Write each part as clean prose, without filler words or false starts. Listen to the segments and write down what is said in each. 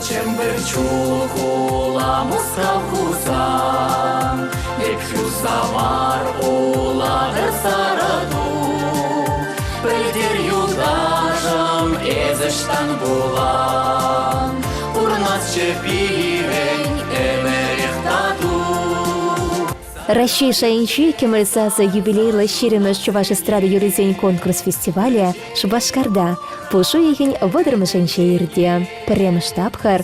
Чӗмпӗр Чулхула, Мускав, Хусан, Ӗпхӳ, Самар, Улатӑр, Сарӑту. Пӗлтер юлташӑм, эс ӑҫтан пулан? Пурӑнасчӗ пирӗн ӗмӗрех тату. Раҫҫей шайӗнчи Кӗмӗл сасӑ юбилейлӑ ҫирӗммӗш чӑваш эстрада юррисен конкурс-фестивалӗ Шупашкарта пуш уйӑхӗн вӑтӑрмӗшӗнче иртӗ. Пӗрремӗш тапхӑр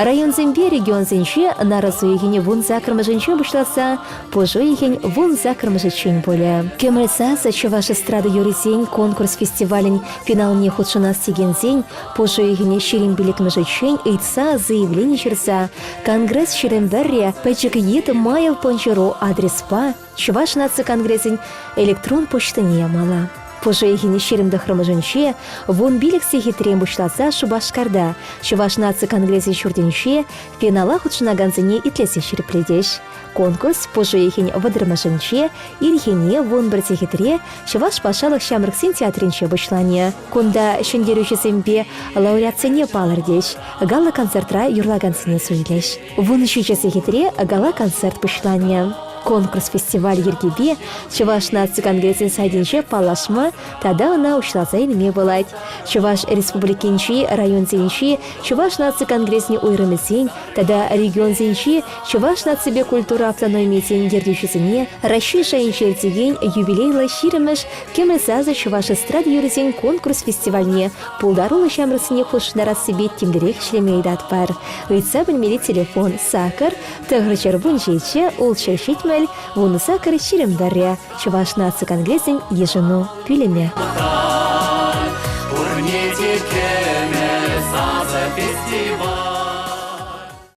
районсемпе регионсенче нарӑс уйӑхӗн вунсаккӑрмӗшӗнче пуҫласа пуш уйӑхӗн вунсаккӑрмӗшӗччен пулӗ. Кӗмӗл сасӑ чӑваш эстрада юррисен конкурс-фестивалӗн финалне хутшӑнас текенсен пуш уйӑхӗн 25-мӗшӗччен ыйтса заявлени ҫырса Конгресс 21-ре пӗчӗк йыт Майл Пончеру адреспа Чӑваш наци конгресӗн электрон почтине ямалла. Пуш уйӑхӗн 29-мӗшӗнче 15 сехетрен пуҫласа Шупашкарта Чӑваш наци конгресӗн ҫуртӗнче финала хутшӑнакансене итлесе ҫирӗплетӗҫ. Конкурс пуш уйӑхӗн вӑтӑрмӗшӗнче ирхине 11 сехетре Чӑваш патшалӑх ҫамрӑксен театрӗнче пуҫланӗ. Кунта ҫӗнтерӳҫӗсемпе лауреатсене палӑртӗҫ, гала-концертра юрлакансене суйлӗҫ. 17 сехетре гала-концерт пуҫланӗ. Конкурс-фестиваль йӗркипе Чӑваш наци конгресӗн сайтӗнче паллашма тата ӑна уҫласа илме пулать. Чӑваш Республикинчи районсенчи Чӑваш наци конгресӗн уйрӑмӗсен тата регионсенчи Чӑваш наципе культура автономийӗсен ертӳҫисене Раҫҫей шайӗнче иртекен юбилейлӑ ҫирӗммӗш Кӗмӗл сасӑ чӑваш эстрада юррисен конкурс-фестивальне пултаруллӑ ҫамрӑксене хутшӑнтарассипе тимлӗрех ӗҫлеме ыйтатпӑр. Ыйтса пӗлмелли телефон сакӑр 917 670 18 21 Чӑваш наци конгресӗн йышӑну пӳлӗмӗ.